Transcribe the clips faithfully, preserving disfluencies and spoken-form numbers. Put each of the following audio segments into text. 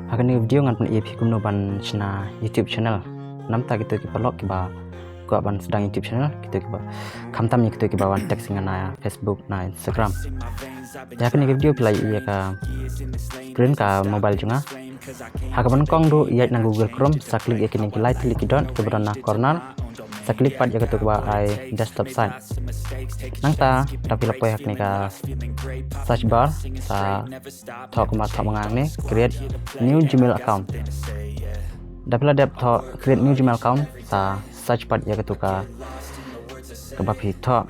Ha kane ka video ngan pyni ïa phi kumno ban shna YouTube channel. Namta kito ki paralok kiba kwah ban sdang YouTube channel, kito kiba, khamtam ïa kito kiba wan text ïa nga na Facebook, na Instagram. Te ha kane ka video phi la ïohi ïa ka screen ka mobile jong nga. Ha kaba nyngkong ruh ïaid na Google Chrome, sa click ïa kine ki lai tylli ki dot kiba don na corner. Sa click pat ïa kato kaba ai desktop site. Nangta da phi la poi ha kane ka search bar, sa thoh kumba thoh ma nga hangne, create new Gmail account. Da phi la dep thoh create new Gmail account, sa search pat ïa kato ka, kaba phi thoh.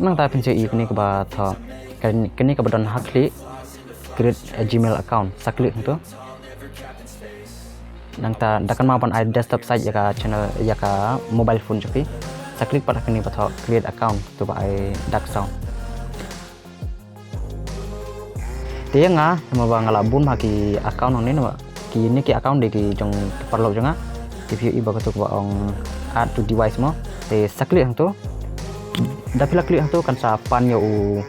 Nangta phin sa ïohi kane kaba thoh, kane, kane kaba don ha khlieh, create a Gmail account, sa click hangto. Nangta da kynmaw ban ai desktop site ïa ka channel, ïa ka mobile phone jong phi. Sa click pat ha kane ba thoh create account, to ba ai dark sound. Te ïa nga, namar ba nga la bun bha ki account hangne, namar kine ki account dei ki jong ki paralok jong nga. Te phi ïohi ba kato kaba ong add to device mo. Te sa click hangto. Da phi la click hangto kan sa pan ïa u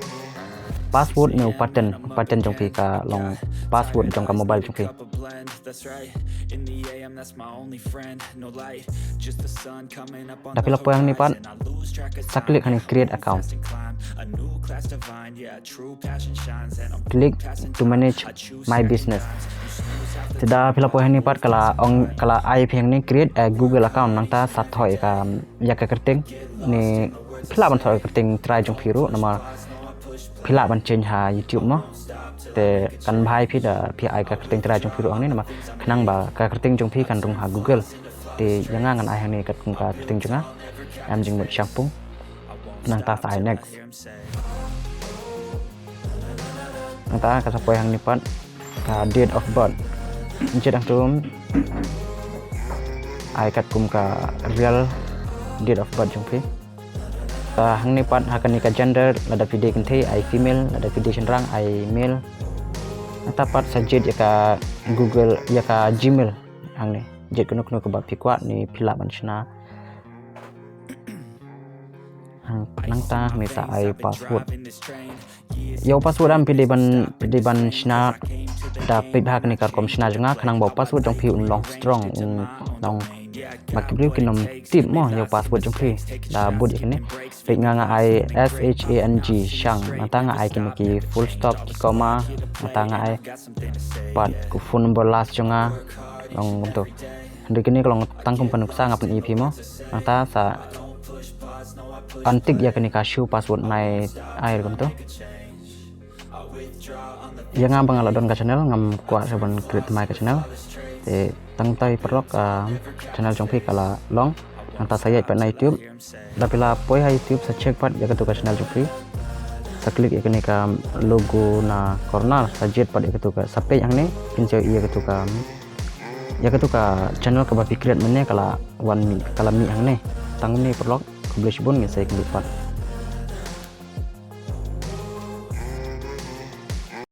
password ne u pattern, pattern jong phi, ka long password jong ka mobile jong phi. Da phi la poi hangne pat, sa click hangne create account. Click to manage my business. Te da phi la poi hangne pat ka la ong, ka la ai phi hangne create a Google account, nangta sa thoh ïa ka, ïa ka kyrteng ne phi lah ban thoh ïa ka kyrteng trai jong phi ruh, namar phi lah ban change ha YouTube mo. Te kan bha ïa phi da phi ai ka kyrteng trai jong phi ruh hangne, namar khnang ba ka kyrteng jong phi kan rung ha Google. Te ïa nga ngan ai hangne katkum ka kyrteng jong nga, M Jingmut Shangpung. Nangta sa ai next. Nangta ka sa poi hangne pat ka date of birth. Jied hangto, ai katkum ka real date of birth jong phi. Ka hangne pat ha kane ka gender, lada phi dei kynthei ai female, lada phi dei shynrang ai male. Nangta pat sa jied ïa ka Google, ïa ka Gmail hangne. Jied kano kano kaba phi kwah ne phi lah ban shna. Hang, nangta hangne sa ai password. Ïa u password am phi dei ban, phi dei ban shna da peit ha kane ka rukom shna jong nga, khnang ba u password jong phi un long strong, un long ba ki briew kin ym tip mo ïa u password jong phi. Da bud ïa kane. Peit nga, nga ai S H A N G, Shang. Nangta nga ai kine ki full stop, ki comma. Nangta nga ai pat ka phone number last jong nga. Long kumto. Hynrei kine ka long tang kum ka nuksa, nga pyni ïa phi mo. Nangta sa untick ïa kane ka show password, nai ai kumto. Ïa nga ba nga la don ka channel, ngam kwah shuh ban create mai ka channel. Te tang tai paralok, ah, channel jong phi ka la long. Nangta sa ïaid pat na YouTube. Da phi la poi ha YouTube, sa check pat ïa kato ka channel jong phi. Sa click ïa kane ka logo na corner, sa jied pat ïa kato ka, sa peit hangne, phin sa ïohi ïa kato ka, ïa kato ka channel kaba phi create mynne ka la wan mih, ka la mih hangne. Tang kumne paralok, khublei shibun, ngin sa ïakynduh pat.